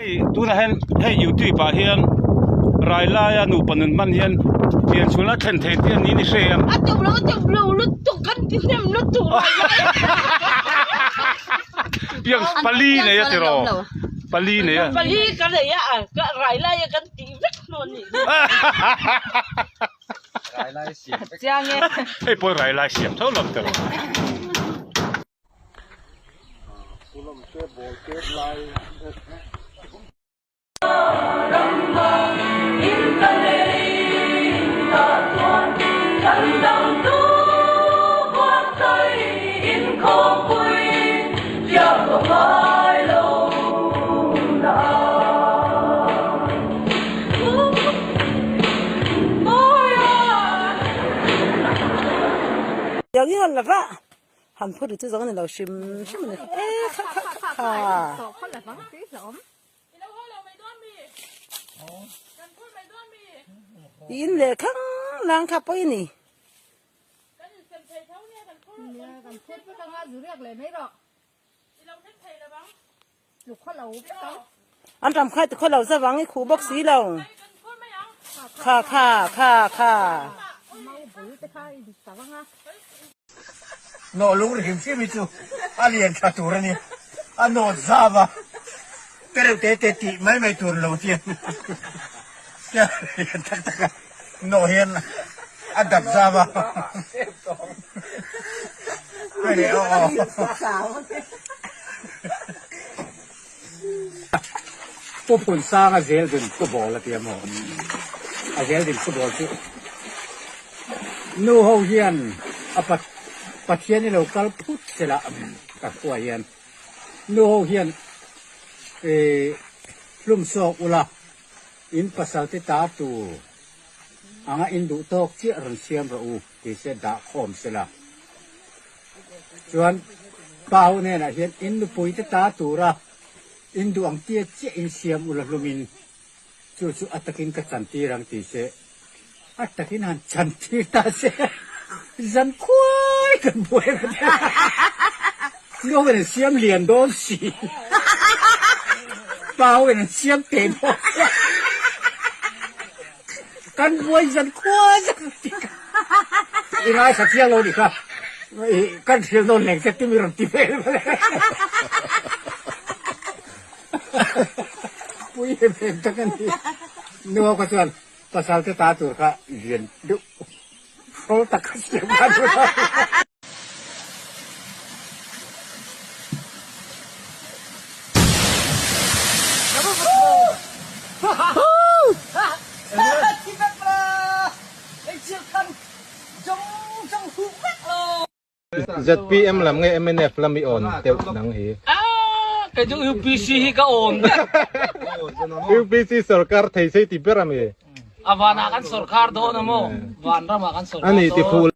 Hei tunah hian hei youtube ah hian rai laia nupa nun hman hian pian chhunna thlen thei te an niin i hre ang. A tum lo a tum lo lutuk kan ti hnem lutuk rai lai. Piang pali nei a tiraw pali nei a. Pali ka nei a ka rai laia kan tih vek hnu a nih hi. Rai lai siam vek. Chiang e. Hei pawh rai lai siam tho lo tiraw. Han phur ri chu zawng a ni lo hrim hrim a ni e kha kha kha kha. I in leh khang lang kha pawh i ni. An ram khai ti khaw lo zavang i khuh bawk si lo. Kha kha kha kha. Nawh lung ri hrim hrim hi chu a lian tha tur a ni. A nawt zau a, te reuh te te tih mai mai tur lo chian lian tak tak a nawh hian a dap zau a. Hei leh aw aw. Pu Phunsanga zeldin football a ti a maw? A zeldin football chu nu ho hian a Pathian i lo kal phut sela ka khua hian nu ho hian hlum sawk ula in pasal te ta tur anga in duh tawk chiah rawn siam rawh u ti se dah khawm sela. Chuan pa ho hnenah hian in nupui te ta tura in duh ang tia chiah in siam ula hlumin chu chu a takin ka chantir ang ti se a takin han chantir ta se zan khuai kan buai vat a nu ho in an siam lian dawn si pa ho in an siam teh dawn si Kan buai zan khua zan ti ka i ngaithla chiang lo nih kha i kan hrilh nawn leng che timi rawn ti vel vel pui em em tak a ni nu ho kha chuan pasal te ta tur kha lian deuh hrawl tak kha siam kha duh lo. ZPM lam nge mnf lam i awn deuh nang hi? Kei chu UPC hi ka awn vek. UPC sorkar thei sei ti ber ami? A vanah kan sorkar dawn a maw? Vanramah kan sorkar dawn. Ani ti fuh